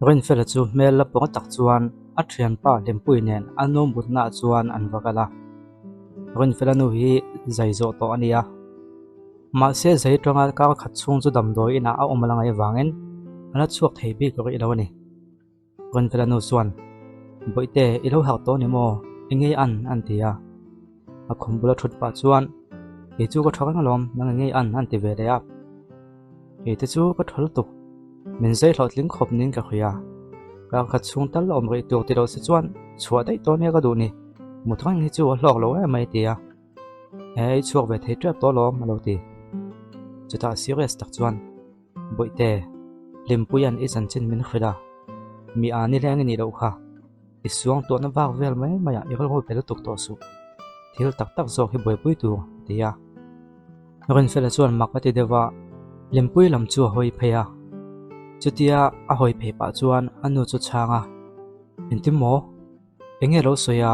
Rinfela chu hmel la pawng tak chuan a thianpa Hlimpui nen a nu mutnaah chuan an va kal a. Rinfela nu hi zai zawh tawh a ni a. Mahse zai atanga kar khat chhung chu damdawi inah a awm a la ngaih avangin a la chhuak thei bik rih lo a ni. Rinfela nu chuan, Bawihte, i lo harh tawh ni maw? Engei an? an ti a. A khum bula thut pah chuan, Kei chu ka tha reng alawm, nang engei an? an ti ve leh a. Kei te chu ka tha lutuk, min zai hlawhtling khawp niin ka hria. Kar khat chhung tal awm rih tur ti lo se chuan chhuah daih tawh nia ka duh ni, mut reng hi chu a hlawk lo em mai a ti a. He i chhuak ve thei tep tawh alawm a lo ti. Chutah serious tak chuan, Bawihte, Hlimpuia'n i chanchin min hrilh a, mi a ni leng i nih loh kha. I suang tuahna vak vel mai maiah i rilru pe lutuk tawh suh. Thil tak tak zawk hi buaipui tur, a ti a. Rinfela chuan mak a ti deuh a, Hlimpui lam chu a hawi phei a. Chutia a hawi phei pah chuan a nu chu chhang a, Engtin maw? Enge lo sawi a?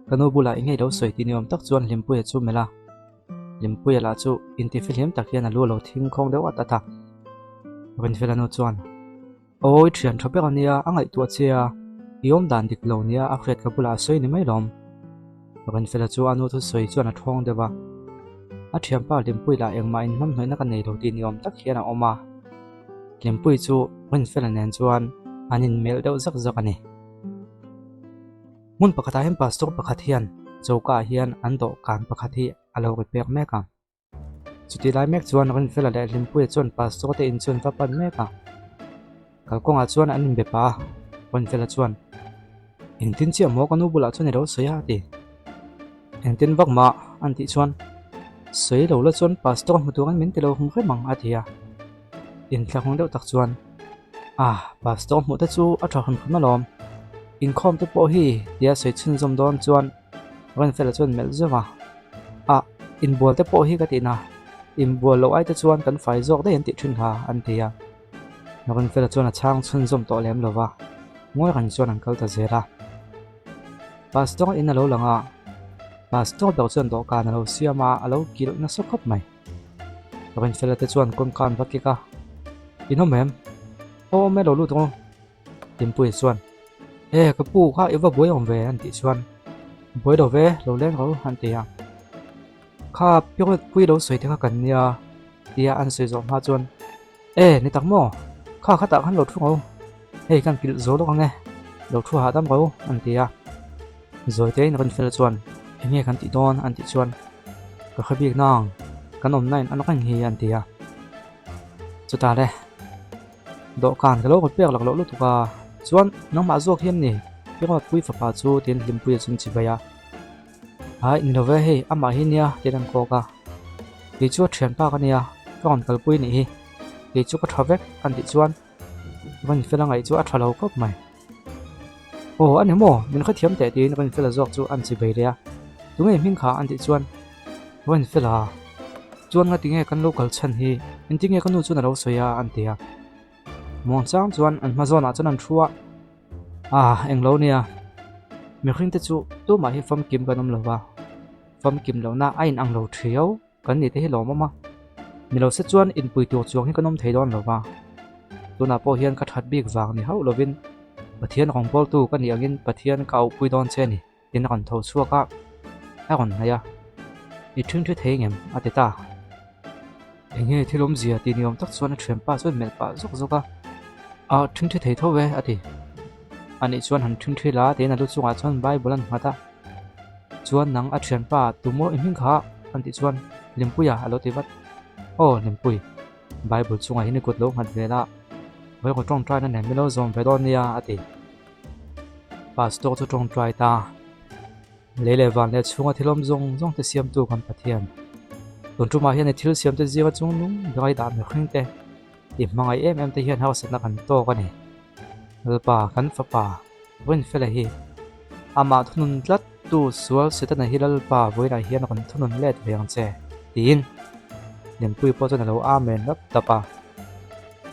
Ka nu bulah enge lo sawi tih ni awm tak chuan Hlimpuia chu melh a. Hlimpuia lah chu intifihlim tak hian a lu a lo thing khawng deuh at at a. Rinfela nu chuan. Awi thian tha ber ania, a ngaihtuah che a, i awm dan dik lo nia a hriat ka bulah a sawi ni mai lawm. Rinfela chu a nu thusawi chuan a thawng deuh a, a thianpa Hlimpui lah engmah inhnamhnawihna ka nei lo tih ni awm tak hian a awm a. Hlimpui chu Rinfela nen chuan an inmelh deuh zak zak a ni. Hmun pakhatah hian pastor pakhat hian choka ah hian an dawhkan pakhat hi a lo repair mek a. Chutih lai mek chuan Rinfela leh Hlimpuia chuan pastor te in chu an va pan mek a, kalkawngah chuan an inbe pah a, Rinfela chuan, Engtin chiah maw ka nu bulah chuan i lo sawi a? a ti. Engtin vak mah? an tih chuan, Sawi lo la chuan pastor hmu turin min ti lo hmu rem ang a ti a. Inthlahrung deuh tak chuan, Ah, pastor hmuh te chu a tha hrim hrim alawm, inkhawm te pawh hi tia sawi chhunzawm dawn chuan Rinfela chuan melh zeuh a. Ah, inbual te pawh hi ka tihna, inbual loh ai te chuan kan fai zawk daih an tih thin kha, an ti a. Rinfela chuan a chhang chhunzawm tawh lem lo va, ngawi reng chuan an kal ta zel a. Pastor in a lo lang a, Pastor ber chuan dawhkan a lo siam a, a lo kilh nasa khawp mai. Rinfela te chuan kawngka an va kik a, In awm em? Aw awm e lo lut rawh. Timpuia chuan, E, ka pu kha i va buai awm ve an tih chuan, Buai lo ve, lo leng ro an ti a. Kha period pui lo sawi te kha kan nia tia an sawi zawh hma chuan, E, ni tak maw? Kha khatah khan lo thu ro, hei kan pilh zo lawk ang e, lo thu hahdam ro an ti a. Zawitein Rinfela chuan, Enge kan tih dawn? an tih chuan, Ka hre bik nang, kan awmna in an reng hi an ti a. Chutah le. Dawhkan ka lo rawn pek lak loh lutuk a, chuan nangmah zawk hian ni Pirawtpui fapa chu tiin Hlimpuia chu an chi bai a. Hai ni lo ve hei amah hi nia tiin an kawk a, kei chu a thianpa ka nia ka rawn kalpui nih hi, kei chu ka tha vek an tih chuan Rinfela ngaih chu a tha lo khawp mai. Aw a ni maw min hrethiam teh tiin Rinfela zawk chu an chi bai leh a, tunge hming kha an tih chuan Rinfela chuan nga tinge kan lo kal chhan hi engtin nge ka nu chuan a lo sawi a an ti a muang chang chuan an hma zawnah chuan an thu a ah englo nia mihring te chu tumah hi famkim kan awm lo va famkim lohna a inang lo thiau kan ni te hi lawm awm a ni lo se chuan inpui tur chuang hi kan awm thei dawn lo va tunah pawh hian ka that bik vang ni hauh lovin Pathian rawngbawltu ka nih angin Pathian ka auhpui dawn che a ni. Tin a rawn tho chhuak a, a rawn hnaih a, I ṭhingṭhi thei ngem? a ti ta. Eng nge thil awmzia tih ni awm tak chuan a ṭhianpa chuan melh pah zawk zawk a, A ṭhingṭhi thei tho e, a ti. Anih chuan han ṭhingṭhi la tiin a lu chungah chuan Bible an nghat a, Chuan nang a ṭhianpa tu maw i hming kha? an tih chuan Hlimpuia a lo ti vat. Aw Hlimpui, Bible chungah hian i kut lo nghat ve la, vawiin ṭawngṭaina nen min lo zawm ve dawn nia, a ti. Pastor chu tawngtai ta. Lei leh van leh chhunga thil awm zawng zawng te siamtu kan Pathian. Tun tumah hian i thil siam te zinga chung nung ber dah mihring te i hmangaih em em te hian harsatna kan tawk a ni. Lalpa kan fapa Rinfela hi amah thunun tlat tu sual Setana hi Lalpa vawiinah hian rawn thunun let ve ang che tiin Lianpuii pawh chuan a lo amen lap tap a.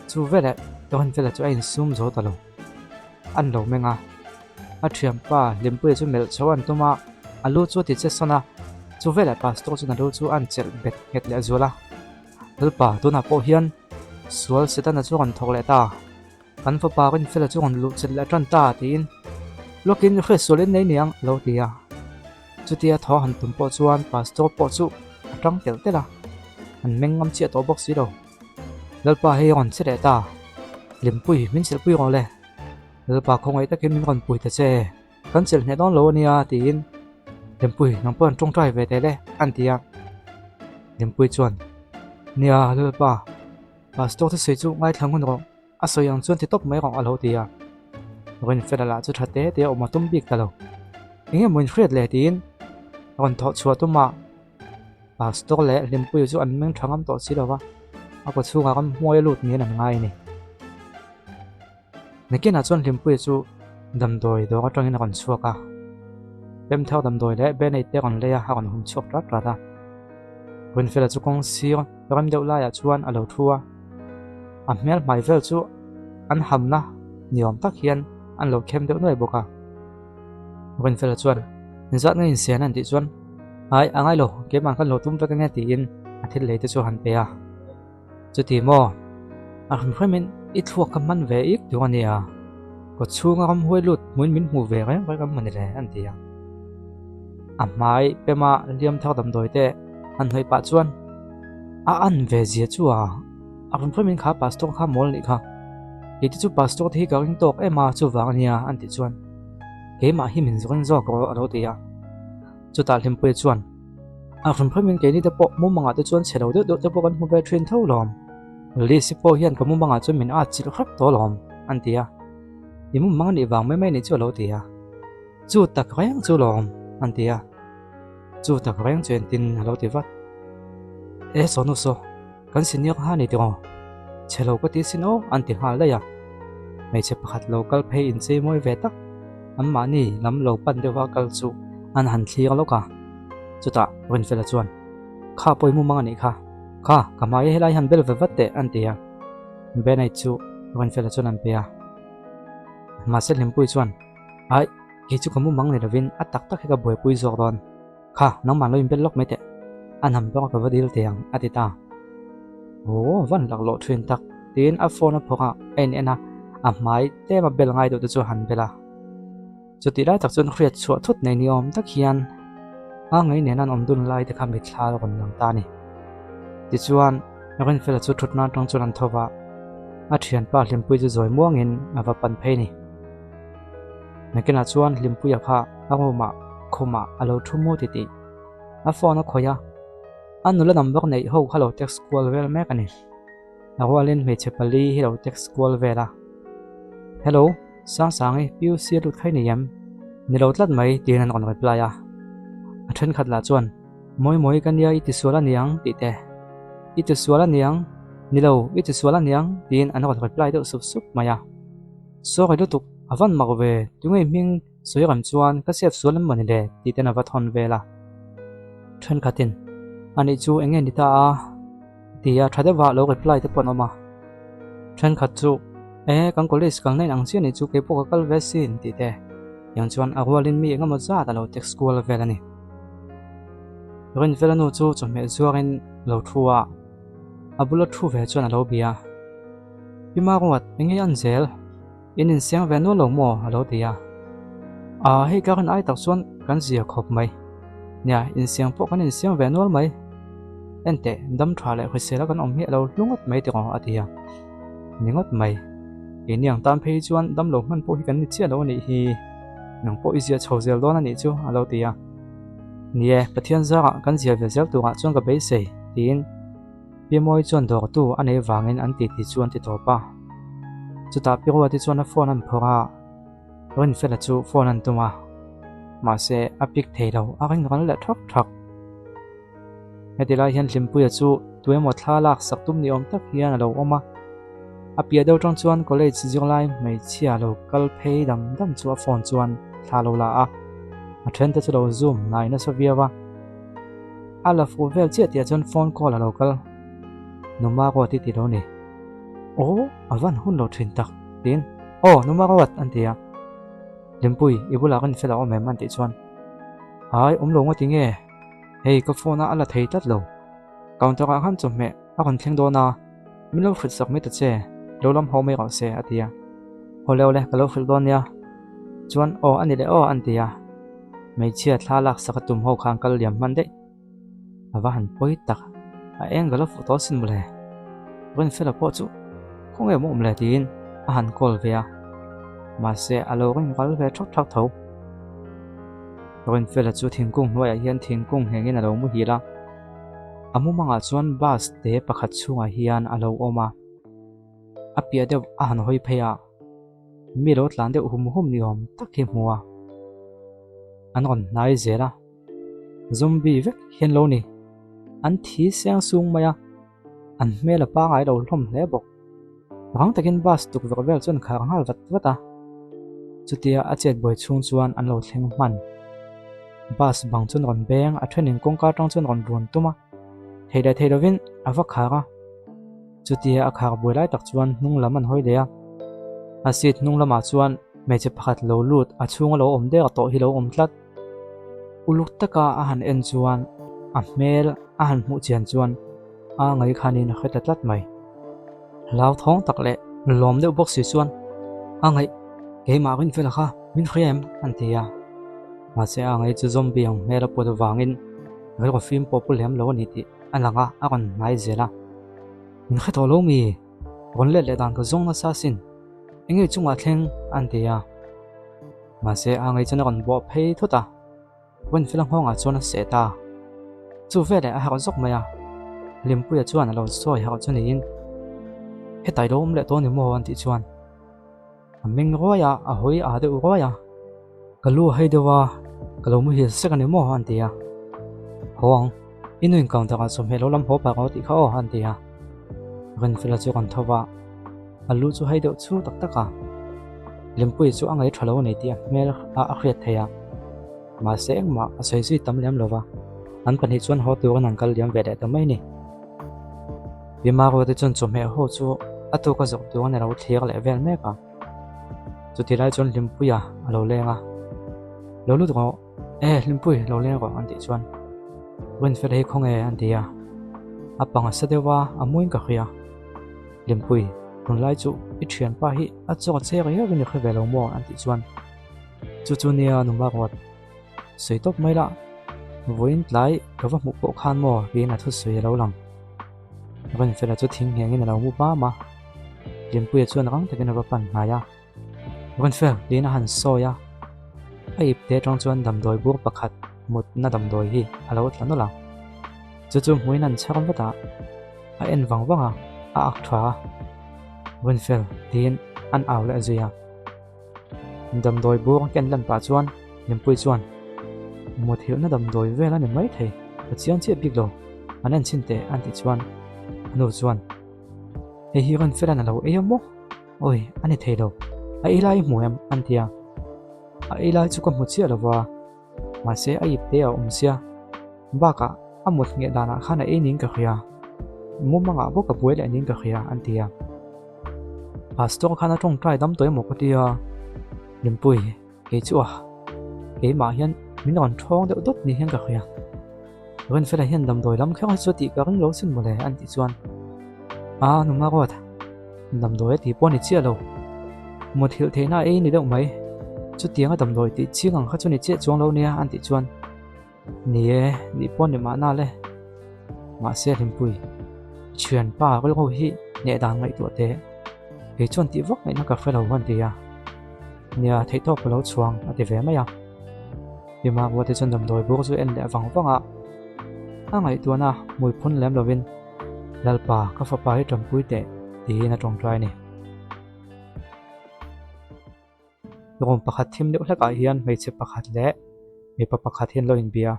Chu veleh Rinfela chu a insum zo ta lo. An lo meng a, a thianpa Hlimpuia chu melh chho an tum a, a lu chu a ti che sawn a, chu veleh pastor chuan a lu chu an chelh bet nghet leh zual a, Lalpa tunah pawh hian sual Setana chu a rawn thawk leh ta. Kan fapa Rinfela chu rawn luh chet leh tan ta tiin lawkin hriatsual in nei niang a lo ti a. Chutia thaw han tum pawh chuan pastor pawh chu a tang telh telh a, an meng ngam chiah tawh bawk si lo. Lalpa hei rawn che leh ta, Hlimpui min chelhpui rawh le, Lalpa khawngaih takin min rawn pui ta che, kan chelh hneh dawn lo a nia tiin Hlimpui nang pawh an tawngtai ve teh le an ti a. Hlimpui chuan, Nia Lalpa, pastor thusawi chu ngaithla ngun rawh. A sawi ang chuan ti tawp mai rawh a lo ti a. Rinfela lah chu tha te te a awm a tum bik ta lo. Eng emaw in hriat leh tiin rawn thawh chhuah tum a, Pastor leh Hlimpuia chu an meng tha ngam tawh si lo va, a kaw chhungah ram hmuai a lut niin an ngai a ni. Nakinah chuan Hlimpuia chu damdawi dawr atangin a rawn chhuak a, pemthar damdawi leh band-aid te a rawn lei a, a rawn hum chhuak rat rat a. Rinfela chu kawng sir rem deuh laiah chuan a lo thu a, a hmel hmai vel chu an hamna ni awm tak hian an lo khem deuh nuai bawk a. Rinfela chuan, Zat nge insian an tih chuan, Ai, a ngai lo, keimah kan lo tum vek ange tiin a thil lei te chu a han pe a. Chuti maw? A hrim hrimin i thluak ka hman ve ik tur a nia, kaw chhunga ramhuai lut hmuin min hmuh ve reng reng ang mawni le an ti a. A hmai pema hliam thar damdawi te han hnawih pah chuan a an ve zia chu a, a hrim hrimin kha pastor kha mawl nih kha, keite chu pastor te hi ka ring tawk em a chuvang a nia an tih chuan keimah hi min ring zawk rawh a lo ti a. Chutah Hlimpuia chuan A hrim hrimin keini te pawh mumangah te chuan chhe lo deuh deuh te pawh kan hmu ve thin tho lawm. Lisi pawh hian ka mumangah chuan min at chilh hrep tawh lawm, an ti a. I mumang a nih vang mai mai nih chu a lo ti a. Chu tak reng chu lawm, an ti a. Chu tak reng chu entin a lo ti vat. E Sonu saw, kan senior kha ni tiraw? Chhe lo ka ti sin aw, an ti nghal daih a. Hmeichhe pakhat lo kal phei inchei mawi ve tak, anmahni lam lo pan deuha kal chu an han thlir lawk a. Chutah Rinfela chuan, Kha pawi mumang a nih kha. Kha, ka hmai e helai han bel ve vat teh, an ti a. Benai chu Rinfela chuan an pe a. Mahse Hlimpuii chuan, Aih, kei chu ka mumang ni lovin a tak tak hi ka buaipui zawk dawn. Kha, nangmah lo inbel lawk mai teh. A hnam bawk a ka va dil teh ang, a ti ta. Aw, van laklawh thin tak, tiin a phone a phawk a, a in en a, a hmai tlem a bel ngai deuh te chu a han bel a. Chutih lai tak chuan hriat chhuah thut nei ni awm tak hian a ngei nena an awm dun lai te kha mitthla a rawn lang ta a ni. Tichuan, Rinfela chu thutna atang chuan an tho va, a thianpa Hlimpuii chu zawi muangin a va pan phei a ni. Nakinah chuan Hlimpuia kha a room-ah khumah a lo thu mu titih. A phone a khawih a, a nula number neih ho kha lo text kual vel mek a ni. A rualin hmeichhe pali hi lo text kual vel a. Hello, Sangsangi, PUC a lut khai nei em? Ni lo tlat mai tiin an rawn reply a. A thenkhat lah chuan, Mawi mawi ka nia i tisual a niang tih te, I tisual a niang, ni lo, i tisual a niang tiin an rawn reply deuh sup sup mai a. Sorry lutuk, a van mak ve, tunge hming sawi rem chuan ka save sual em mawni le tih ten a va thawn vel a. Thenkhatin, Anih chu eng nge ni ta a? Tia tha deuha lo reply te pawh an awm a. Thenkhat chu, E, kan college kalna in ang chiah nih chu kei pawh ka kal ve sin tih te. Tiang chuan a rualin mi eng emaw zat a lo text kual vel a ni. Rinfela nu chu chawhmeh zuarin lo thu a, a bula thu ve chuan a lo bia. Pi Maruat, eng nge an zel? In insiang ve nual lo maw? a lo ti a. Aa, hei ka rin ai tak chuan kan zia khawp mai. Nia, insiang pawh kan insiang ve nual mai. Enteh, dam tha leh hrisel a kan awm hi a lo hlu ngawt mai tiraw? a ti a. Ni ngawt mai. Keini ang tan phei chuan dam lo hman pawh hi kan ni chiah lo a nih hi. Nang pawh i zia chho zel dawn a nih chu, a lo ti a. Ni e, Pathian zarah kan zia ve zel turah chuan ka beisei, tiin. Pimawi chuan dawrtu a neih vangin an titi chu an ti tawp a. Chutah Piruati chuan a phone an phawrh a, Rinfela chu phone an tum a, mahse a pick thei lo, a ring ral leh thak thak. Heti lai hian Hlimpuia chu tuemaw thla lak sak tum ni awm tak hian a lo awm a, a piah deuh tang chuan college zirlai hmeichhia lo kal phei dam dam chu a phone chuan thla lo la a, a thente chu lo zoom hnai nasa viau a. A la fuh vel chiah tih ah chuan phone call a lo kal. Numa Ruat i ti lo ni. Aw, a van hun lo thin tak, tiin, Aw, Numa Ruat, an ti a. Limpui, i bulah kan fel a awm em? an tih chuan, Ai, awm lo ngawt inge? Hei, ka phone a a la thei tlat lo. Counter ah khan chawhmeh a rawn thleng dawn a, min lo hrilh sak mai ta che, lo lam haw mai rawh se, a ti a. Awle awle, ka lo hrilh dawn nia. Chuan aw a ni leh aw an ti a. Hmeichhia thla laksak a tum ho khan kal liam hman daih. A va han pawi tak, a eng ka lo fuh tawh sin mawle. Rinfela pawh chu khawnge maw awm le tiin a han call ve a, mahse a lo ring ral ve thak thak tho. Rinfela chu thingkung hnuaiah hian thingkung nghengin a lo muhil a, a mumangah chuan bus te pakhat chhungah hian a lo awm a, a piah deuh a han hawi phei a. Mi lo tlan deuh hum hum ni awm tak hi hmu a, an rawn hnai zel a. Zombie vek hian lo ni. An thi seng sung mai a, an hmel a pangai lo hlawm hle bawk. Rang takin bus tukverh vel chuan khar nghal vat vat a, chutia a chet buai chhung chuan an lo thleng hman. Bus bang chuan rawn beng, a thenin kawngka atang chuan rawn ruan tum a, thei leh thei lovin a va khar a. Chutia a khar buai lai tak chuan hnung lam an hawi leh a, a seat hnung lamah chuan hmeichhe pakhat lo lut a chhunga lo awm der tawh hi lo awm tlat. Uluk taka a han en chuan a hmel a han hmuh chian chuan a ngaih khanin a hre ta tlat mai. Hlauthawng tak leh lawm deuh bawk si chuan a ngaih keimah Rinfela kha min hria em an ti a. Mahse a ngaih chu zombie ang hmel a put avangin rilru fim pawh pu lem lo a ni tih a lang a, a rawn hnai zel a. Min hre tawh lo mi? Rawn let leh dan ka zawng nasa asin. Enge chungah thleng an ti a. Mahse a ngei chuan a rawn bawh phei thut a, Winfield-a nghawngah chuan a seh ta. Chu veleh a harh zawk mai a, Hlimpuia chuan a lo sawi harh chu niin, Hetai lo awm leh tawh ni maw? an tih chuan a meng ruai a, a hawi aa deuh ruai a, Ka lu a hei deuh a, ka lo muhil sek a ni maw? an ti a. Haw ang, i nu incounter ah chawhmeh lo lam haw pah rawh tih kha aw an ti a. Rinfela chu kan tho va, a lu chu hei deuh chhu tak tak a. Limpui chu a ngaih tha lo a ni tih a hmel ah a hriat theih a, mahse engmah a sawi zui tam lem lo va, an pahnih chuan haw turin an kal liam ve leh ta mai a ni. Bimaro te chuan chawhmeh ho chu a tuk a zawk turin a lo thlir leh vel mek a, chutih lai chuan Hlimpuia a lo leng a, Lo lut rawh. E Hlimpui lo leng rawh an tih chuan Winfred hi khawnge an ti a, a pang a sa deuh a, a muin ka hria. Hlimpui, tunlai chu i thianpa hi a chaw che riau in i hre ve lo maw an tih chuan chu chu nia numa ruat sawi tawp mai lah, vawiin tlai ka va hmuh pawh khan maw tiin a thusawi a lo lang. Winfred-a chu thing nghengin a lo mu bam a, Hlimpuia chuan rang takin a va pan hnai a. Rawnfel tiin a han sawi a, a ipte atang chuan damdawi bur pakhat mutna damdawi hi a lo tla nawlh a, chu chu hmuin an chhar vat a, a en vang vang a, a ak tha a, Rawnfel tiin an au leh zui a. Damdawi bur a ken lan pah chuan Hlimpuii chuan, Muthilhna damdawi vel a ni maithei, ka chiang chiah bik lo, an en chhin teh an tih chuan a nu chuan, Hei hi Rawnfela'n a lo ei a maw? Awi, a ni thei lo. A ei lai i hmu em? an ti a. A ei lai chu ka hmu chiah lo va, mahse a ip te a awm sia. Bakah a mut ngheh danah khan a ei niin ka hria. Mumangah bawk a buai leh niin ka hria, an ti a. Pastor khan a tawngtai dam tawh emaw ka ti a, Limpui, kei chu a, keimah hian min rawn thawng deuh dawt ni hian ka hria. Rinfela hian damdawi lam kher hi chu tih ka ring lo sin mawle an tih chuan a numa ruat damdawi a tih pawh a ni chiah lo. Muthilh theihna a ei ni deuh mai. Chutianga damdawi tih ching ang kha chu ni chiah chuang lo nia an tih chuan ni e, nih pawh ni mahna le. Mahse Hlimpui, i thianpa rilru hi hneh dan ngaihtuah teh. Kei chuan tih vak ngaihna ka hre lo an ti a. Nia, theihtawk ka lo chhuang a ti ve mai a. Hima ruate chuan damdawi bur chu en leh vang vang a, a ngaihtuahna hmui phun lem lovin, Lalpa, ka fapa hi ṭampui teh, tiin a ṭawngṭai a ni. Room pakhat thim deuh hlekah hian hmeichhe pakhat leh mipa pakhat hi an lo inbia a,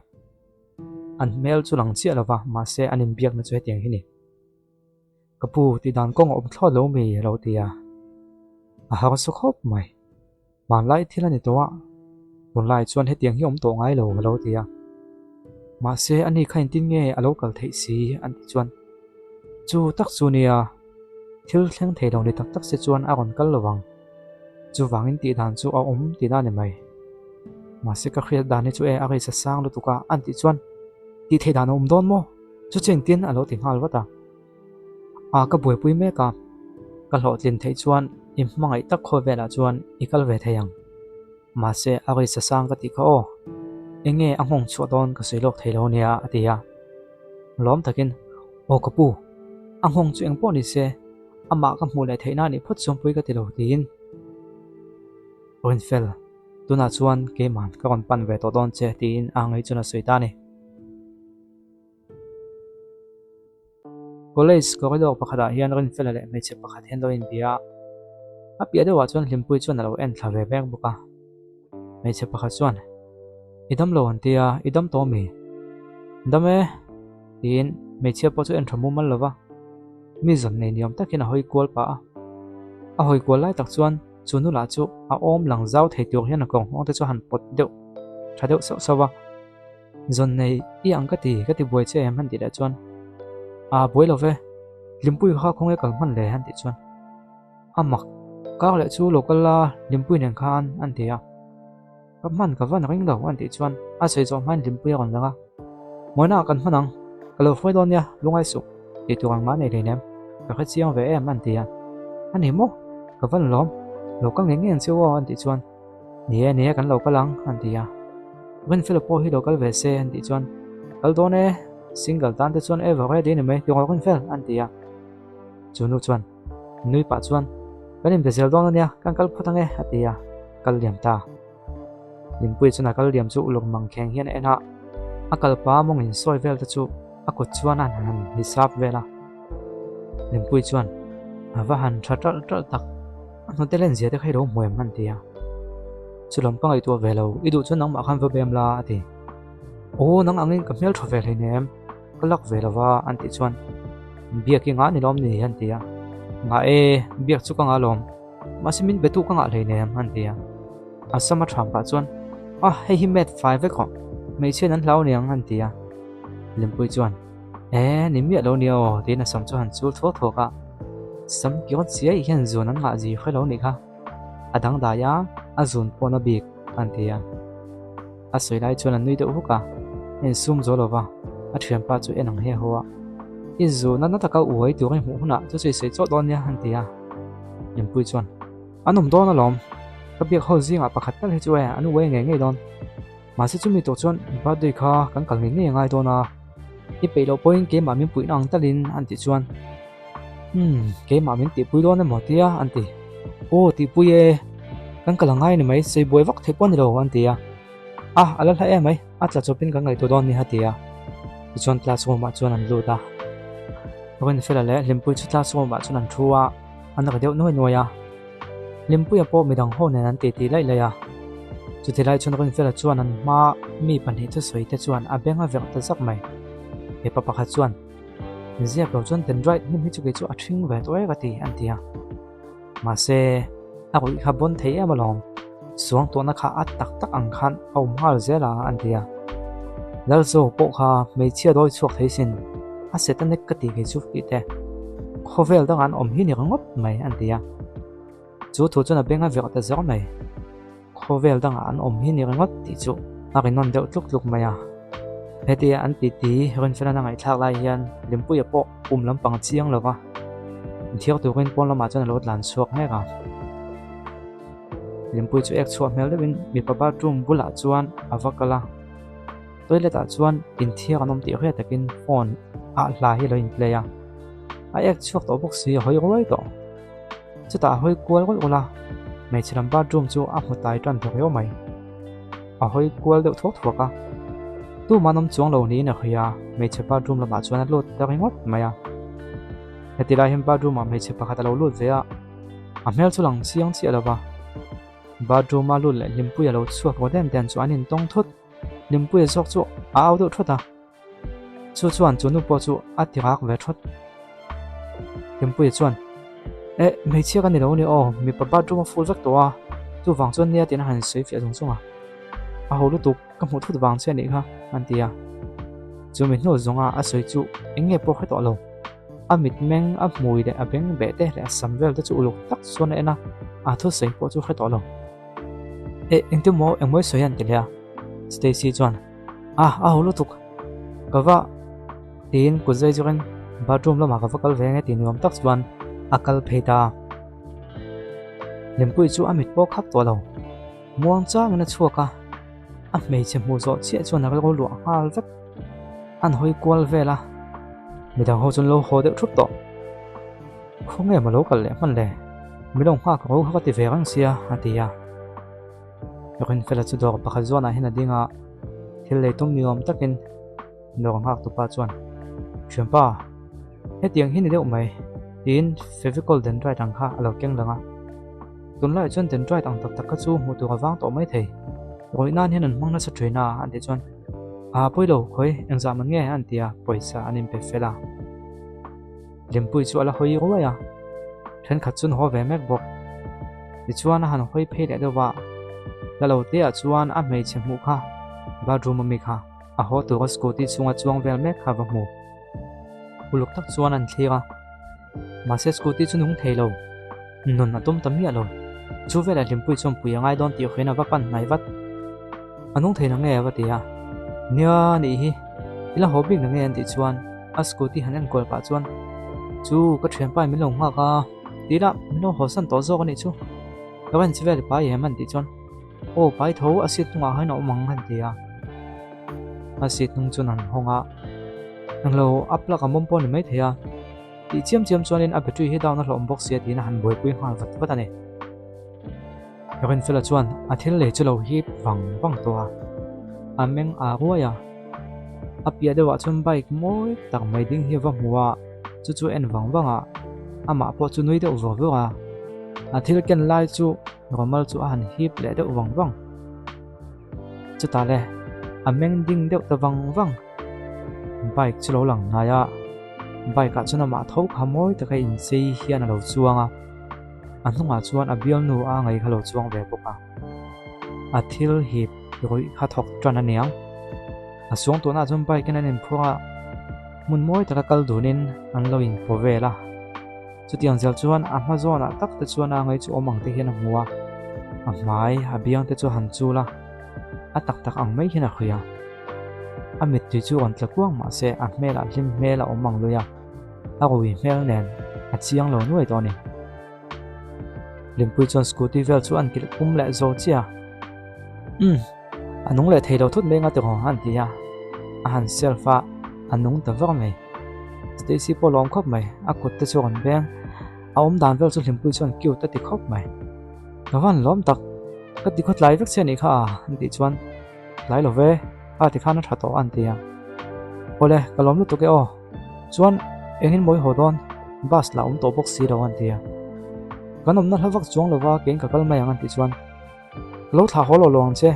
an hmel chu lang chiah lova, mahse an inbiakna chu hetiang hi a ni. Ka pu, tih dan kawng a awm thlawt lo mi? a lo ti a, a harsa khawp mai. Hmanlai thil a ni tawh a, tunlai chuan hetiang hi awm tawh ngai lo a lo ti a. Mahse ani kha engtin nge a lo kal theih si an tih chuan chu tak chu nia, thil thleng thei lo ni tak tak se chuan a rawn kal lo vang. Chuvangin tih dan chu a awm tihna a ni mai. Mahse ka hriat dan hi chu e a risa sang lutuk a an tih chuan tih theih dan a awm dawn maw? Chu chu engtin a lo ti nghal vat a. A ka buaipui mek a, ka hlawhtlin theih chuan I hmangaih tak khawvelah chuan i kal ve thei ang. Mahse, a risa sang ka tih kha aw. Enge a nghawng chhuah dawn ka sawi lawk thei lo nia, a ti a. Lawm takin, Aw ka pu, a nghawng chu engpawh ni se, amah ka hmuh leh theihna a nih phawt chuan pui ka ti lo, tiin. Rinfel, tunah chuan keiman ka rawn pan ve tawh dawn che, tiin a ngaih chuan a sawi ta a ni. College corridor pakhatah hian Rinfela leh hmeichhe pakhat hian lo inbia a, a piah deuhah chuan Hlimpuii chuan a lo en thla ve mek bawk a. Hmeichhe pakhat chuan, I dam lo an ti a, i dam tawh mi? Dam e, tiin hmeichhia pawh chu en tha mumal lo va, mi zawn nei ni awm takin a hawi kual pah a. A hawi kual lai tak chuan chu nula chu a awm lang zau thei tur hian a kawr nghawng te chu a han pawt deuh tha deuh sauh sauh va. Zawn nei i ang ka ti, ka ti buai che em han tih leh chuan Aa buai lo ve, Hlimpuii kha khawnge kal hman le han tih chuan A mak, kar leh chu lo kal la Hlimpuii nen khan an ti a, Ka hman ka van ring lo an tih chuan a sawi zawh hmain Hlimpuii a rawn lang a, Mawina ah kan hman ang, ka lo hruai dawn nia, lungai suh tih tur ang mah nei hleinem, ka hre chiang ve em an ti a, A ni maw, ka van lawm, lo kal ngei ngei ang che u aw an tih chuan Ni e, ni e, kan lo kal ang, an ti a. Rinfela pawh hi lo kal ve se, an tih chuan, Kal dawn e, single tan te chuan ever ready ni mai, tihngawh Rinfel, an ti a. Chu nu chuan, nui pah chuan, Kan inbe zel dawn a nia, kan kal phawt ang e, a ti a, kal liam ta. Limpuii chuan a kal liam chu uluk mang kheng hian a en a, a kal pa mawng insawi vel te chu a kut chuan a han hisap vel a. Limpuii chuan, A va han tha ṭalh ṭalh tak. A hnute len zia te kha i lo hmu em an ti a. Chulawm ka ngaihtuah ve lo, i duh chuan nangmah khan va bem la a ti. Aw nang angin ka hmel tha ve hleinem, ka lak ve lo va an tih chuan biak i ngah ni lawm ni an ti a. Ngah e, biak chu ka ngah lawm, mahse min betu ka ngah hleinem an ti a. A sam a ṭham pah chuan a hei hi met fai vek rawh, hmeichhiain an hlau niang an ti a. Limpui chuan. E, ni miah lo nia aw, tiin a sam chu han chul thuak thuak a. Sam kiawt chiai hian zun an ngah zir hre lo nih kha. A dangdai a, a zun pawh na bik, a han ti a. A sawi lai chuan a nui deuh huk a, a insum zo lo va, a thianpa chu en ang he haw a. I zun a na taka uai tur i hmuh hunah chu chu i sawi chawt dawn nia, a han ti a. Lianpui chuan, An awm dawn alawm, ka biak ho zingah pakhat tal hi chu e, an uai ngei ngei dawn. Mahse chumi tawh chuan birthday kha kan kal ngei ngei a ngai dawn a, i peih loh pawhin keimah min puihna ang talin an tih chuan Umm keimah min tihpui dawn emaw tia an ti. Aw tihpui e, kan kal a ngai ni mai, sawi buai vak theih pawh a ni lo an ti a. A, a la hla em mai, a tla chawpin kan ngaihtuah dawn nia a ti a. Tichuan class room ah chuan an lut a. Rinfela leh Hlimpuii chu class room ah chuan an thu a, an ri deuh nuai nuai a. Hlimpuia pawh midang ho nen an titi laih laih a. Chuti lai chuan Rinfela chuan an hma mi pahnih thusawi te chuan a beng a verh ta zak mai. Mipa pakhat chuan, Ziak lo chuan dendrite hnim hi chu kei chu a ṭhing ve tawh e ka ti, an ti a. Mahse, a ruih kha bawn thei em alawm, suang tuahna kha a tak tak ang khan a awm nghal zel a, an ti a. Lalzo pawh kha hmeichhia dawi chhuak thei sin, a setanek ka ti kei chu tih te, khawvel dangah an awm hi ni ringawt mai, an ti a. Chu thu chuan a beng a verh ta zel mai. Khawvel dangah an awm hi ni ringawt tih chu a rinawn deuh tluk tluk mai a. Hetia an titi Rinfelan a ngaihthlak lai hian Limpuia pawh pum lampang a chiang lo va, inthiar turin pawn lamah chuan a lo tlan chhuak mek a. Limpui chu ek chhuah hmel deuhin mipa bathroom bulah chuan a va kal a. Toilet ah chuan inthiar an awm tih hriat takin phone ah hla hi a lo in play a. A ek chhuak tawh bawk si a hawi ruai tawh. Chutah a hawi kual rawlh rawlh a, hmeichhe lam bathroom chu a hmu tai tan ta riau mai. A hawi kual deuh thuak thuak a, tumah an awm chuang lo niin a hria, hmeichhe bathroom lamah chuan a lut ta ringawt mai a. Heti lai hian bathroom ah hmeichhe pakhat a lo lut ve a, a hmel chu lang chiang chiah lo va. Bathroom a lut leh Hlimpuia lo chhuak rawt em den chu an intawng thut. Hlimpuia zawk chu a au deuh thawt a. Chu chuan chu nu pawh chu a ti rak ve thawt. Hlimpuia chuan, Eh, hmeichhia ka ni lo a ni aw, mipa bathroom a full vek tawh a, chuvang chuan nia tiin a han sawi fiah zung zung a. A ho lutuk, ka hmuh thut vang che a nih kha, an ti a. Chu mi hnu zawnga a sawi chu eng nge pawh hre tawh lo. A mitmeng, a hmui leh a beng beh te leh a sam vel te chu uluk tak chuan a en a, a thusawi pawh chu hre tawh lo. Eh, engtin maw engmawi sawi an ti leh a? Stacy chuan, Ah, a ho lutuk. Ka va tiin kut zai zawkin bathroom lamah ka va kal ve ang e tih nuam tak chuan a kal phei ta a. Hlimpuii chu a mit pawh khap tawh lo. Muang changin a chhuak a, a hmeichhe hmuh zawh chiah chuan a lo luah nghal vek. An hawi kual vel a, midang ho chu an lo haw deuh thup tawh. Khawnge maw lo kal leh hman le? Mi lo nghak ro kha ka ti ve reng sia, a ti a. Rinfela chu dawr pakhat zawnah hian a ding a, thil lei tum ni awm takin dawr nghak tupa chuan, Thianpa, hetiang hi ni deuh mai, tiin Fevicol dendrite ang kha a lo keng lang a. Tunlaiah chuan dendrite ang tak tak kha chu hmuh tur a vang tawh mai thei. Rawih nan hian an hmang nasa thin a, an tih chuan, Aa pawi lo, khawi, engzah man nge? an ti a, pawisa an inpe fel a. Hlimpuii chu a la hawi ruai a, thenkhat chu an haw ve mek bawk. Tichuan a han hawi phei leh deuh a, la lo te ah chuan a hmeichhe hmuh kha bathroom ami kha a haw tura scooty chhunga chuang vel mek kha va hmu. Uluk tak chuan an thlir a, mahse scooty chu nung thei lo, nun a tum ta miah lo. Chu velah Hlimpuii chuan pui a ngai dawn tih hriain a va pan hnai vat. A nung thei na nge a va ti a, Nia nih hi, i la haw bik na nge an tih chuan a scooty han enkual pah chuan Chu ka thianpa in min lo nghak a, ti ila min lo haw san tawh zawk a nih chu, ka va inchi vel i pai em an tih chuan Aw pai tho a seat hnungah khan a awm ang an ti a, a seat hnung chuan an hawng a, englo a plug a mawm pawh a ni maithei a, tih chiam chiam chuanin a battery hi down a hlawh awm bawk sia tiin a han buaipui nghal vat vat a ni. Rinfela chuan a thil lei chu lo hip vang vang tawh a, a meng aa ruai a. A piah deuhah chuan bike mawi tak mai ding hi a va hmu a, chu chu en vang vang a, amah pawh chu nui deuh vawr vawr a. A thil ken lai chu rawmal chu a han hip leh deuh vang vang. Chutah le, a meng ding deuh ta vang vang. Bike chu lo lang hnai a, bike ah chuan amah tho kha mawi taka inchei hian a lo chuang a. A hnungah chuan a bialnu a ngei kha lo chuang ve bawk a, a thil hip ruih kha thawk tan a niang. A suang tunah chuan bike in an inphur a, hmun mawi taka kal dunin an lo inpaw vel a. Chutiang zel chuan a hma zawnah tak te chuan a ngei chu awm ang te hian a hmu a, a hmai a biang te chu a han chul a, a tak tak ang mai hian a hria. A mittui chu rawn tla kuang mahse a hmelah hlim hmel a awm ang lui a. A rui hmel nen a chiang lo nuai tawh a ni. Hlimpuii chuan scooty vel chu an kilh pum leh zo chiah a. Umm, a nung leh thei lo thut mai anga tiraw an ti a. A han self a, a nung ta vak mai. Stacy pawh lawm khawp mai, a kut te chu a rawn beng. A awm dan vel chu Hlimpuii chuan cute a ti khawp mai. Ka van lawm tak, ka ti khawtlai vek che a nih kha a, an tih chuan. Tlai lo ve, a ti khan a tha tawh an ti a. Awle, ka lawm lutuk e aw. Chuan, engin mawi haw dawn, bus lah awm tawh bawk si lo an ti a. Kan awmna hla vak chuang lova keiin ka kal mai ang an tih chuan, Ka lo thlah haw lo lo ang che,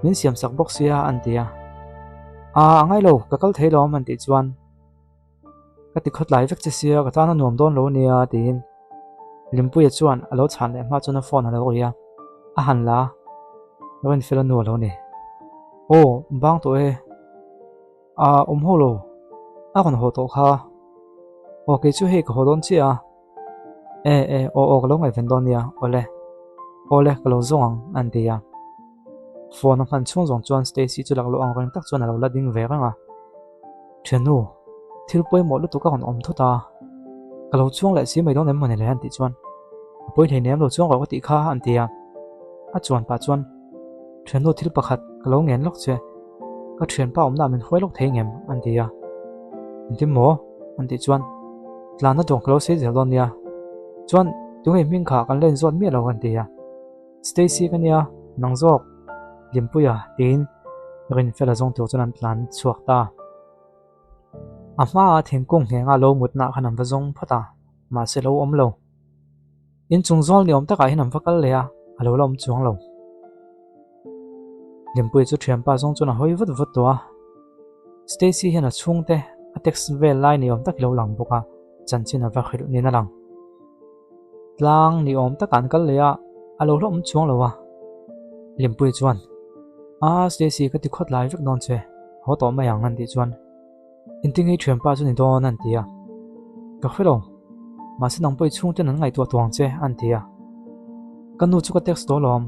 min siam sak bawk sia an ti a. Aa, a ngai lo, ka kal thei lo an tih chuan, Ka ti khawtlai vek che sia, ka tan a nuam dawn lo ania tiin Limpuia chuan a lo chhan leh hma chuan a phone a lo ri a, a han la a, Rinfela nu a lo ni. Aw, bang tawh e, a awm ho lo, a rawn haw tawh kha. Aw kei chu hei ka haw dawn chiah a, e e aw aw ka lo ngaihven dawn nia, awle, awle ka lo zawng ang an ti a. Phone a hman chhung zawng chuan Stacy chu laklawh ang reng tak chuan a lo la ding ve reng a. Thiannu, thil pawimawh lutuk a rawn awm thut a, ka lo chuang leh si mai dawn em mawni le an tih chuan a pawi hleinem lo chuang rawh ka tih kha an ti a. A chuan pah chuan Thiannu thil pakhat ka lo ngen lawk che, ka thianpa awmna min hruai lawk thei ngem an ti a. Engtin maw? an tih chuan tlanna dawng ka lo sei zel dawn nia, chuan tunge hming kha kan la inzawt miah lo an ti a. Stacy ka nia, nang zawk, Hlimpuia tiin Rinfela zawng tur chuan an tlan chhuak ta. A hmaah thingkung nghenga lo mutna khan an va zawng phawt a, mahse lo awm lo. Inchung zawl ni awm takah hian an va kal leh a, a lo la awm chuang lo. Hlimpuia chu thianpa zawng chuan a hawi vut vut tawh a. Stacy hian a chhungte a text vel lai ni awm tak hi lo lang bawk a, chanchin a va hrilh niin a lang. Tlang ni awm takah an kal leh a, a lo hlawm chuang lo a. Hlimpuii chuan, A, Stacy ka ti khawt lai vek dawn che, haw tawh mai ang an tih chuan, Engtin nge i thianpa chu ni dawn an ti a. Ka hre lo, mahse nang pawh i chhungten an ngaihtuah tawh ang che an ti a. Ka nu chu ka text tawh alawm,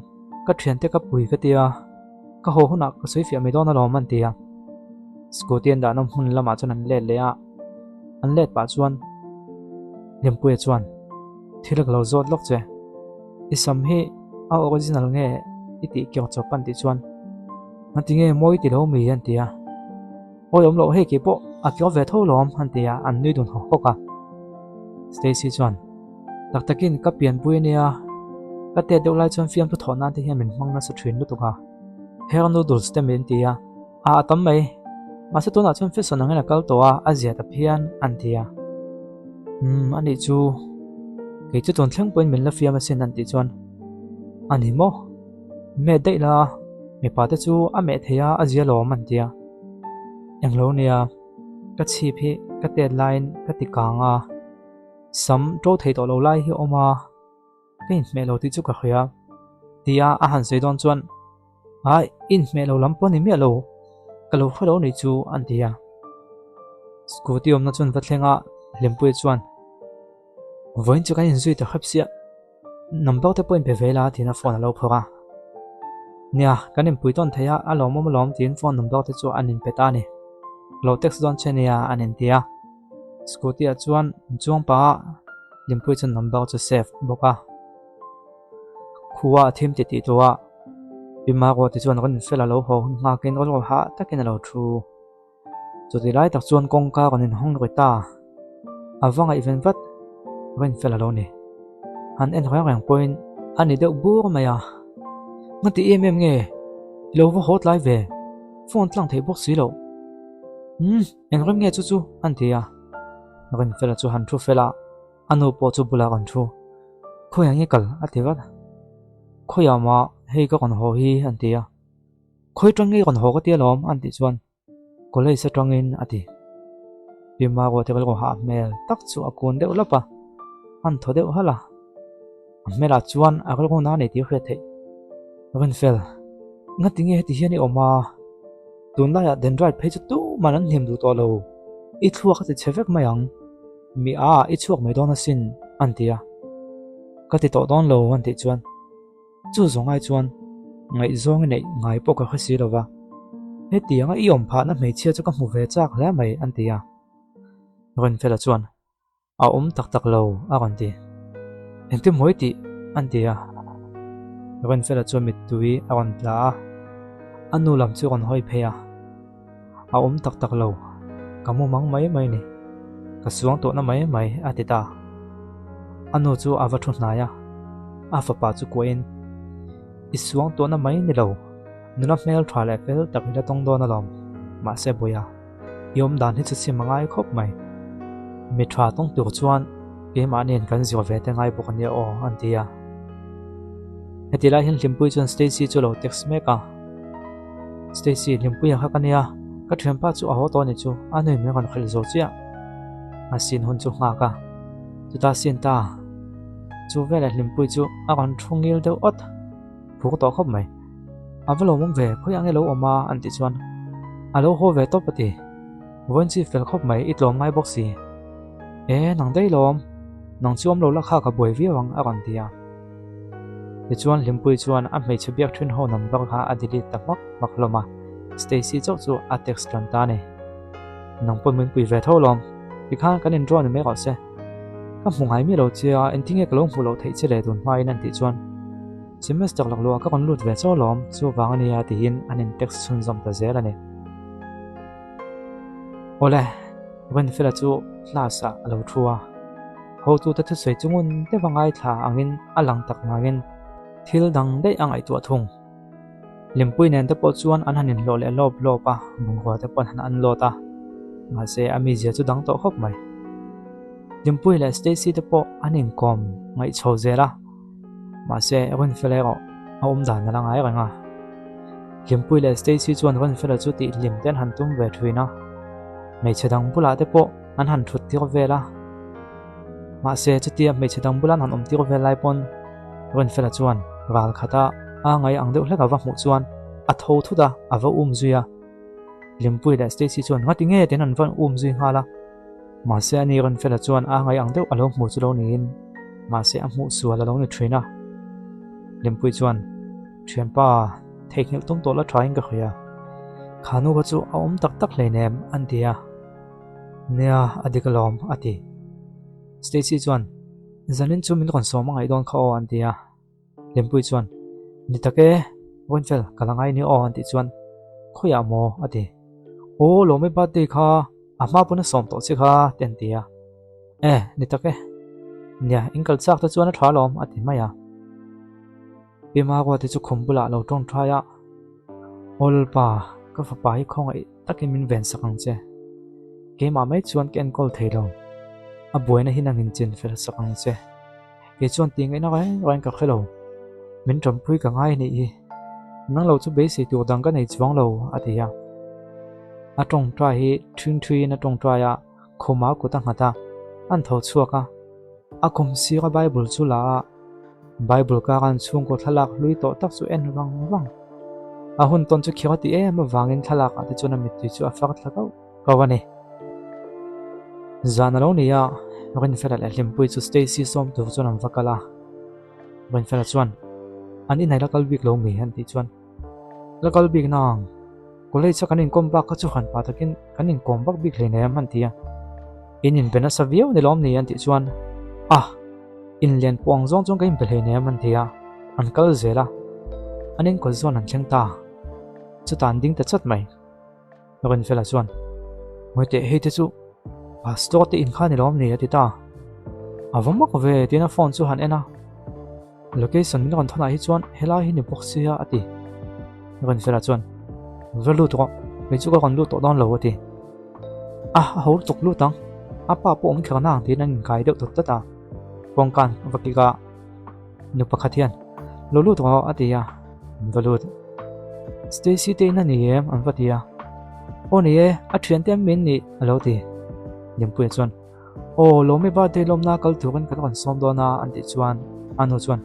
ka thiante ka pui ka ti a, ka haw hunah ka sawi fiah mai dawn alawm an ti a. Scooty an dahna hmun lamah chuan an let leh a. An let pah chuan Hlimpuia chuan, Thil ka lo zawt lawk che. I sam hi a original nge i tih keuh chawp an tih chuan Ngati nge mawi ti lo mi an ti a. Awi awm loh hei kei pawh a keuh ve tho lawm an ti a, an nui dun hawk hawk a. Stacy chuan Tak takin ka pianpui a nia, ka tet deuh lai chuan fiamthu thawh nan te hian min hmang nasa thin lutuk a. Hair noodles te min ti a. A a tam mai. Mahse tunah chuan fashion angin a kal tawh a, a zia ta phian an ti a. Umm anih chu kei chu tun thleng pawhin min la fiam asin an tih chuan a ni maw? Meh daih la, mipa te chu a meh thei a, a zia lawm an ti a. Englo nia, ka chhip hi ka tet laiin ka ti kang a, sam to thei tawh lo lai hi a awm a, ka inhmeh lo tih chu ka hria tia a han sawi dawn chuan Ai, inhmeh lo lam pawh ni miah lo, ka lo hre lo nih chu an ti a. Scooty awmna chuan va thleng a, Hlimpuia chuan Vawiin chu kan inzui ta hrep sia, number te pawh inpe ve la tiin a phone a lo phawrh a. Nia, kan inpui tawn thei a, a lawmawm alawm tiin phone number te chu an inpe ta a ni. Lo text dawn che nia an inti a. Scooty ah chuan chuang pah a, Hlimpuia chuan number chu save bawk a. Khua a thim titih tawh a, Pi Margot te chuan rawn infel a lo haw hun nghakin rawlrawl hah takin a lo thu. Chuti lai tak chuan kawngka rawn inhawng ri ta. A va ngaihven vat, rawn infel a lo ni. Han en reng reng pawhin a ni deuh bur mai a. Ngati em em nge? I lo va haw tlai ve, phone tlang thei bawk si loh. Umm, eng rem nge chu chu? an ti a. Rinfela chu han thu fel a. A nu pawh chu bulah kan thu. Khawiah nge kal? a ti vat. Khawiah mah hei ka rawn haw hi an ti a. Khawi atang nge rawn haw ka ti alawm an tih chuan college atangin a ti. Pi Maruati rilru hah hmel tak chu a kun deuh lawp a, an thaw deuh halh a. A hmelah chuan a rilru na a nei tih a hriat theih. Rinfel, ngati nge heti hian i awm a? Tunlaiah dendrite phei chu tuman an hlim duh tawh lo. I thluak a ti chhe vek mai ang. Mi a, i chhuak mai dawn asin, an ti a. Ka ti tawh dawn lo, an tih chuan. Chu zawng ai chuan ngaihzawng i neih ngai pawh ka hre si lo va. Hetianga i awm phahna hmeichhia chu ka hmu ve chak hle mai, an ti a. Rinfela chuan, A awm tak tak lo, a rawn ti. Engtin mawi tih? an ti a. Rinfela chuan mittui a rawn tla a, a nu lam chu a rawn hawi phei a. A awm tak tak lo, ka mu mang mai mai ni. Ka suang tawhna mai mai, a ti ta. A nu chu a va thu hnai a, a fapa chu kuahin, I suang tawhna mai ni lo, nula hmel tha leh fel tak i la tawng dawn alawm, mahse Bawia, i awm dan hi chu sim a ngai khawp mai. Mi tha tawng tur chuan keimahniin kan zir ve te ngai bawk a nia aw, an ti a. Heti lai hian Hlimpuii chuan Stacy chu a lo text mek a. Stacy, Hlimpuia kha ka nia, ka thianpa chu a haw tawh a ni chu, a nui min rawn hrilh zo chiah. A sin hun chu nghak a, chutah sin ta. Chu veleh Hlimpuii chu a rawn thu ngil deuh awt, phur tawh khawp mai. A va lawmawm ve, khawiah nge lo awm a? an tih chuan, A lo haw ve tawp a ti. Vawiin chi fel khawp mai, i tlawm ngai bawk si. E, nang daih lawm, nang chu awm lo la kha ka buai viau ang a rawn ti a. Tichuan Hlimpuii chuan a hmeichhe biak thin ho number kha a delete ta hmak hmak hlawm a, Stacy chauh chu a text tan ta a ni. Nang pawh min pui ve tho lawm, tikhan kan indraw ni mai rawh se. Ka hmu ngai miah lo che a, engtin nge ka lo hmuh loh theih che leh tun hmain an tih chuan semester laklawh ah ka rawn lut ve chauh lawm, chuvang a nia tiin an in text chhunzawm ta zel a ni. Awle, Rinfela chu class ah a lo thu a. Hotute thusawi chu ngun deuha ngaithla angin a lang tak ngangin thil dang daih a ngaihtuah thung. Limpui nen te pawh chuan an han inhlawh leh lawp lawp a, bungrua te pawh an han unload a, mahse a mizia chu dang tawh khawp mai. Limpui leh Stacy te pawh an inkawm ngaih chho zel a, mahse Rinfela erawh a awm dan a la ngai reng a. Limpui leh Stacy chuan Rinfela chu tih hlim te an han tum ve thin a, hmeichhe dang bulah te pawh an han thut tir vel a. Mahse chutia hmeichhe dang bula an han awm tir vel lai pawn Rinfela chuan ral khata a ngai ang deuh hlek a va hmuh chuan a tho thut a, a va um zui a. Hlimpuii leh Stacy chuan ngati nge tiin an va um zui nghal a. Mahse ani Rinfela chuan a ngai ang deuh a lo hmu chu lo niin mahse a hmuh sual a lo ni thin a. Hlimpuii chuan Thianpa, theihnghilh tum tawh la thain ka hria. Kha nu kha chu a awm tak tak hleinem an ti a. Nia, a dik alawm, a ti. Stacy chuan, Zanin chu min rawn sawm a ngaih dawn kha aw, an ti a. Hlimpuii chuan, Ni tak e, Vawnfel, ka la ngai nia aw an tih chuan, Khawiah maw? a ti. Aw, Lawmi birthday kha a hma pawn a sawm tawh che kha te an ti a. E, ni tak e. Nia, in kal chak te chuan a tha alawm a ti mai a. Pi Maruati chu khum bulah a lo tawngtai a, Aw Lalpa, ka fapa hi khawngaih takin min vensak ang che. Keimah mai chuan ka enkawl thei lo. A buaina hi nangin chin fel sak ang che. Kei chuan tih ngaihna reng reng ka hre lo. Min tanpui ka ngai anih hi. Nang lo chu beisei tur dang ka nei chuang lo, a ti a. A tawngtai hi ṭhingṭhuiin a tawngtai a, khuma kut a nghat a, an tho chhuak a. A kum sira Bible chu la a, Bible kar an chhungkaw thlalak hlui tawh tak chu en vang vang. A hun tawn chu khir a ti em avangin thlalak ah te chuan a mittui chu a far thla kauh kauh a ni. Zan a lo ni a, Rinfela leh Hlimpuii chu Stacy sawm tur chuan an va kal a. Rinfela chuan, An inai la kal bik lo mi? an tih chuan, La kal bik nang, college a kan inkawm bak kha chu han pah takin kan inkawm vak bik hleinem an ti a. In inbe nasa viau ni lawm ni an tih chuan, Ah! Inlian pawh ang zawng chuan ka inbe hleinem an ti a, an kal zel a. An inkawt zawn an thleng ta. Chutah an ding ta chat mai. Rinfela chuan, Mawite hei te chu Pastor te in kha ni lawm ni a ti ta. A va mak ve tiin a phone chu han en a. Location min rawn thawnah hi chuan helai hi ni bawk sia a ti. Rinfela chuan, Va lut rawh, kei chu ka rawn lut tawh dawn lo a ti. A, a ho lutuk lut ang, a pa pawh awm kher nang tiin an inkai deuh tawt tawt a. Kawngkan va kik a, nu pakhat hian, Lo lut rawh a ti a, an va lut. Stacy te in a ni em? an va ti a. Aw ni e, a thiante an min nih a lo ti. Lianpuia chuan, Aw, Lawmi birthday lawmna kal turin kan rawn sawm dawn a an tih chuan a nu chuan,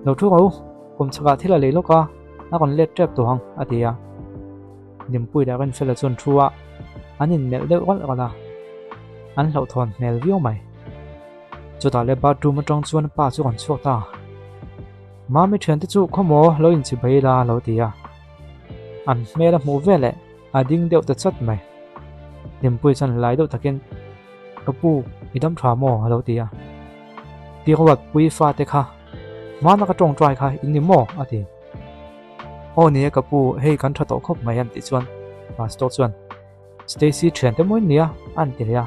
Lo thu rawh u, kum chhakah thil a lei lawk a, a rawn let tep tawh ang a ti a. Lianpuia leh Rinfela chuan thu a, an inmelh deuh ralh ralh a, an hlauhthawn hmel viau mai. Chutah leh bathroom atang chuan pa chu rawn chhuak ta. Mami thiante chu khawmaw lo inchibei la a lo ti a. An hmel a hmuh veleh a ding deuh ta chat mai. Hlimpuii chuan lai deuh takin, Ka pu, i dam tha maw? a lo ti a. Pi Ruatpui fate kha hmana ka tawngtai kha in ni maw? a ti. Aw ni e ka pu, hei kan tha tawh khawp mai an tih chuan Pastor chuan, Stacy thiante mawi nia a an ti leh a.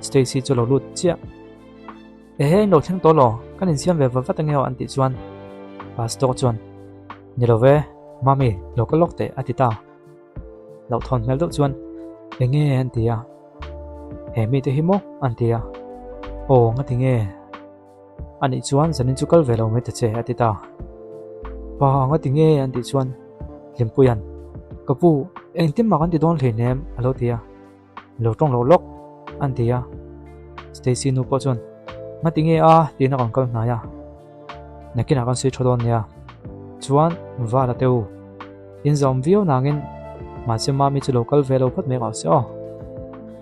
Stacy chu lo lut chiah. Ehe in lo thleng tawh law, kan insiam ve vat vat ange aw an tih chuan Pastor chuan, Ni lo ve, Mami, lo kal lawk teh a ti ta. Hlauhthawn hmel deuh chuan, Enge an ti a, He mite hi maw an ti a, Aw ngati nge? Anih chuan zanin chu kal ve lo mai ta che a ti ta. Pa ngati nge an tih chuan Hlimpuia'n, Ka pu, engtin mah kan ti dawn hleinem a lo ti a. Lo tawng lo lawk an ti a. Stacy nu pawh chuan, Ngati nge a? tiin a rawn kal hnai a. Nakinah kan sawi tha dawn nia. Chuan Vala te u, in zawm viau nangin mahse Mami chu lo kal ve lo phawt mai rawh se aw.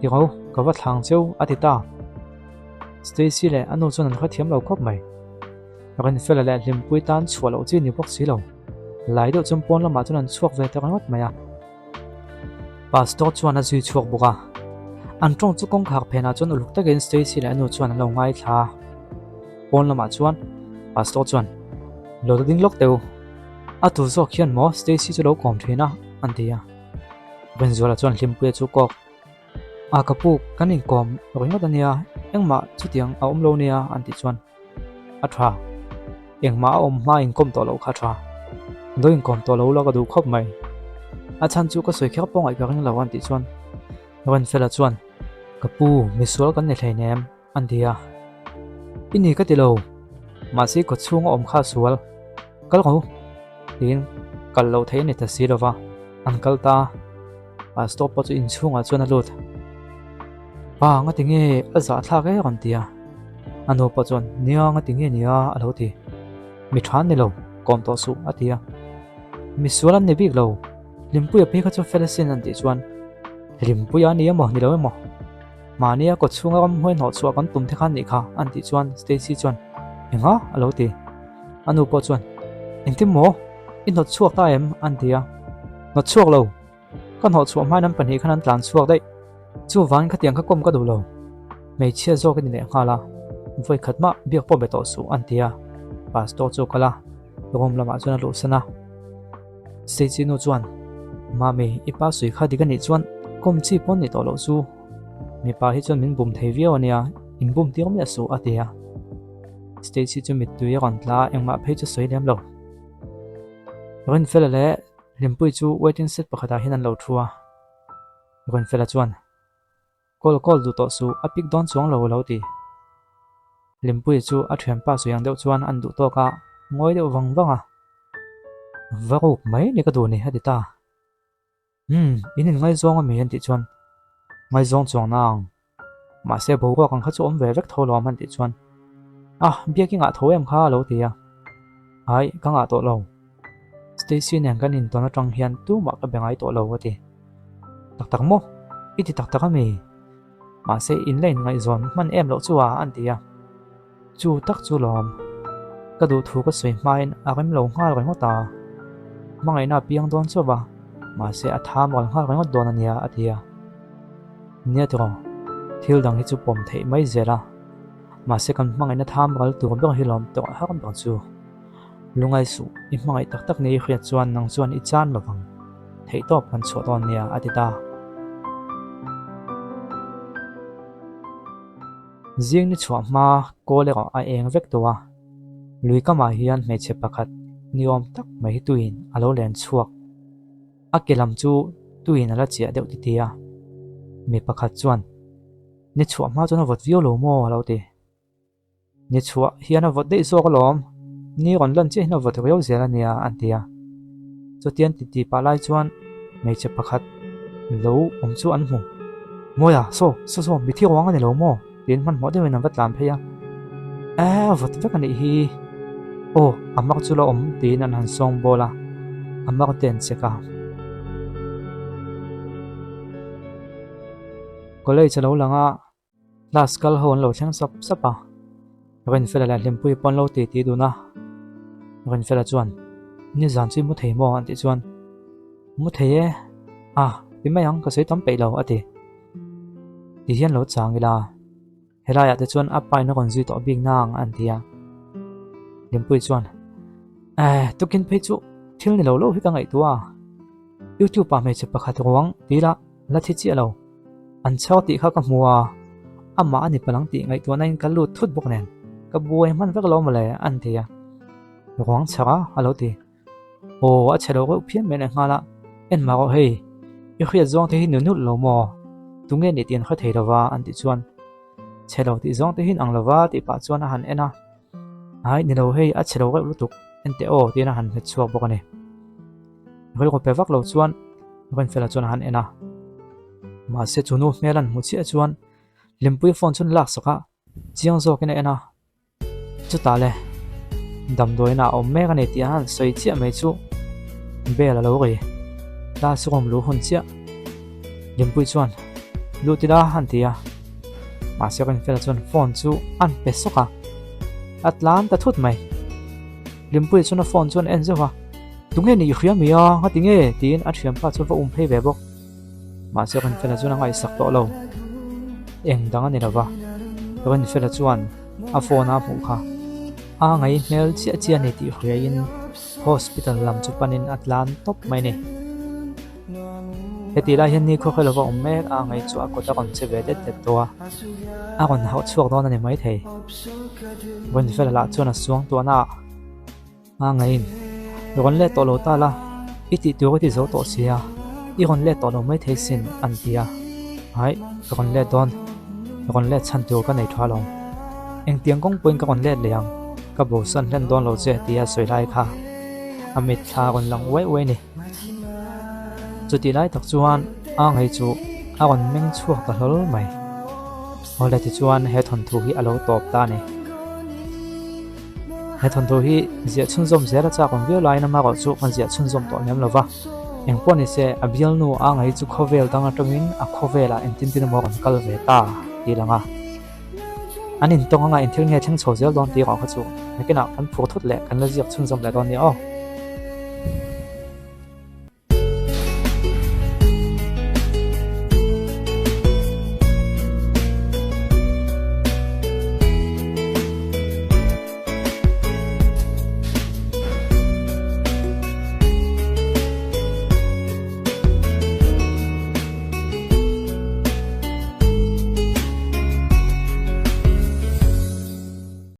Ti ro, ka va thlang cheu a ti ta. Stacy leh a nu chuan an hrethiam lo khawp mai. Rinfela leh Hlimpui tan chhuah loh chi ni bawk si lo. Lai deuh chuan pawn lamah chuan an chhuak ve ta ringawt mai a. Pastor chuan a zui chhuak bawk a. An tawng chu kawngkhar phenah chuan uluk takin Stacy leh a nu chuan an lo ngaithla a. Pawn lamah chuan Pastor chuan, Lo la ding lawk teh u. A tu zawk hian maw Stacy chu lo kawm thin a? an ti a. Rinzuala chuan Hlimpuia chu kawk a, Ka pu, kan inkawm ringawt a nia, engmah chutiang a awm lo nia an tih chuan A tha. Engmah a awm hma inkawm tawh loh kha a tha. Do inkawm tawh lo la ka duh khawp mai. A chhan chu ka sawi kher pawh ngaih ka ring lo an tih chuan Rinfela chuan, Ka pu, misual kan ni hleinem an ti a. I ni ka ti lo. Mahse khaw chhung a awm kha a sual. Kal rawh u tiin kal loh theih a ni ta si lo va, an kal ta a. Pastor pawh chu inchhungah chuan a lut. Pa ngati nge a zahthlak e rawn ti a. A nu pawh chuan nia ngati nge nia a lo ti. Mi tha an ni lo, kawm tawh suh a ti a. Mi sual an ni bik lo, Hlimpuia phei kha chu fel asin an tih chuan Hlimpuia a ni emaw ni lo emaw mahnia kawt chhunga ramhuai hnawh chhuah kan tum te khan nih kha an tih chuan Stacy chuan engah a lo ti. A nu pawh chuan engtin maw i hnawt chhuak ta em an ti a. Hnawt chhuak lo. Ka hnawh chhuah hmain an pahnih khan an tlan chhuak daih. Chuvangin khatiang kha kawm ka duh lo. Hmeichhia zawk a ni leh nghal a, vawi khat mah biak pawh be tawh suh an ti a, Pastor chu a kal a. Room lamah chuan a luhsan a. Stacy nu chuan, Mami, i pa sawi kha dik a nih chuan kawm chi pawn ni tawh loh chu. Mipa hi chuan min bum thei viau a nia, in bum tir miah suh a ti a. Stacy chu mittui a rawn tla a, engmah phei chu sawi lem lo. Rinfela leh Hlimpuii chu waiting shed pakhatah hian an lo thu a. Rinfela chuan, Call call duh tawh suh, a pick dawn chuang lo a lo ti. Hlimpuii chu a thianpa sawi ang deuh chuan an duh tawk a, ngawi deuh vang vang a. Va ruk mai ni ka duh ni a ti ta. Umm, in inngaizawng ami an tih chuan ngaizawng chuang na ang. Mahse boruak ang kha chu awm ve vek tho lo am an tih chuan Ah, biak i ngah tho em kha a lo ti a. Ai, ka ngah tawh lo. Stacy nen kan intawn atang hian tumah ka be ngai tawh lo a ti. Tak tak maw? I ti tak tak ami? Mahse in la inngaihzawn hman em loh chu a an ti a. Chu tak chu lawm. Ka duh thu ka sawi hmain a rem lo nghal ringawt a. Hmangaihna a piang dawn chauh va, mahse a tham rawn nghal ringawt dawn a nia a ti a. Nia tiraw, thil dang hi chu pawm theih mai zel a. Mahse kan hmangaihna tham ral tur ber hi lawm tawh har ber chu. Lungai suh, i hmangaih tak tak ni i hriat chuan nang chuan i chan lovang. Theihtawp kan chhuah dawn nia a ti ta. Zing ni chhuah hma kawl erawh a eng vek tawh a, lui kamah hian hmeichhe pakhat ni awm tak mai hi tuiin a lo len chhuak. A ke lam chu tuiin a la chiah deuh titi a, mi pakhat chuan, Ni chhuah hma chuan a vawt viau lo maw? a lo ti. Ni chhuah hian a vawt daih zawk alawm, ni rawn lan chiah hian a vawt riau zel a nia an ti a. Chutiang titi pah lai chuan hmeichhe pakhat lo awm chu an hmu. Mawia, saw, saw saw, mithi ruang a ni lo maw? tiin hmanhmawh deuhin an va tlan phei a. Eee, vawt vek a nih hi. Aw, a mak chu la awm tiin an han sawng bawl a, a mak te an check a. College a lo lang a. Class kal ho an lo thleng sap sap a, Rinfela leh Hlimpuii pawh an lo ti ti dun a, Rinfela chuan, Nizan chu i mu thei maw? an tih chuan, Mu thei e, a ti mai ang, ka sawi tam peih lo a ti. Ti hian lo chang ila, helaiah te chuan a pain a rawn zui tawh bik nang an ti a. Hlimpuii chuan, Eh, tukin phei chu thil ni lo lo hi ka ngaihtuah a, YouTube ah hmeichhe pakhat ruang ti ila, La thi chiah lo. An chhar tih kha ka hmu a, amah a ni palang tih ngaihtuahna in ka lut thut bawk nen ka buai hman vek lo mawle an ti a. Ruang chhar a a lo ti. Aw a chhe lo reuh phian mai leh nghal a, en mah rawh hei, i hriat zawng te hi nu nulh lo maw? Tunge nih tih an hre thei lova an tih chuan chhe lo tih zawng te hi in ang lova tih pah chuan a han en a. Ai ni lo hei a chhe lo reuh lutuk en teh aw tiin a han hmet chhuak bawk a ni. Rilru pe vak lo chuan Rinfela chuan a han en a. Mahse chu nu hmel an hmu chiah chuan Hlimpuii phone chu an lak sak a, chiang zawkin a en a. Chutah le damdawiin ah a awm mek a ni tih a han sawi chiah mai chu bell a lo ri. Class room luh hun chiah Hlimpuii chuan lut ila a han ti a. Mahse Rinfela chuan phone chu an pe sawk a, a tlan ta thut mai. Hlimpuii chuan a phone chu an en zeuh a. Tunge nih i hria mi a, ngati nge? tiin a thianpa chu va um phei ve bawk. Mahse Rinfela chuan a ngaihsak tawh lo. Eng dang a ni lova. Rinfela chuan a phone a hmuh kha a ngai hmel chiah chiah a ni tih hriain hospital lam chu panin a tlan tawp mai a ni. Heti lai hian ni khaw khaw lova awm mek a ngai chu a kawt a rawn che ve det det tawh a, a rawn hauh chhuak dawn a ni maithei. Rinfela lah chuan a suang tuahna ah. A ngaiin, Rawn let tawh lo ta la, i tih tur i ti zo tawh sia, i rawn let tawh lo maithei sin, an ti a. Aih, ka rawn let dawn, rawn let chhan tur ka nei tha lo. Engtiang kawng pawhin ka rawn let leh ang, ka bosan hlen dawn lo che tia sawi lai kha a mitthla a rawn lang uai uai a ni. Chutih lai tak chuan a ngei chu a rawn meng chhuak ta hlawl mai. Awle tichuan he thawnthu hi a lo tawp ta a ni. He thawnthu hi ziah chhunzawm zel a chak awm viau laiin amaherawh chu kan ziah chhunzawm tawh lem lo va. Engpawh ni se a bialnu a ngaih chu khawvel dang atangin a khawvelah engtin tin emaw rawn kal ve ta tih lang a. An intawng anga engthil nge thleng chho zel dawn tih erawh kha chu nakinah kan phur thut leh kan la ziak chhunzawm leh dawn nia aw.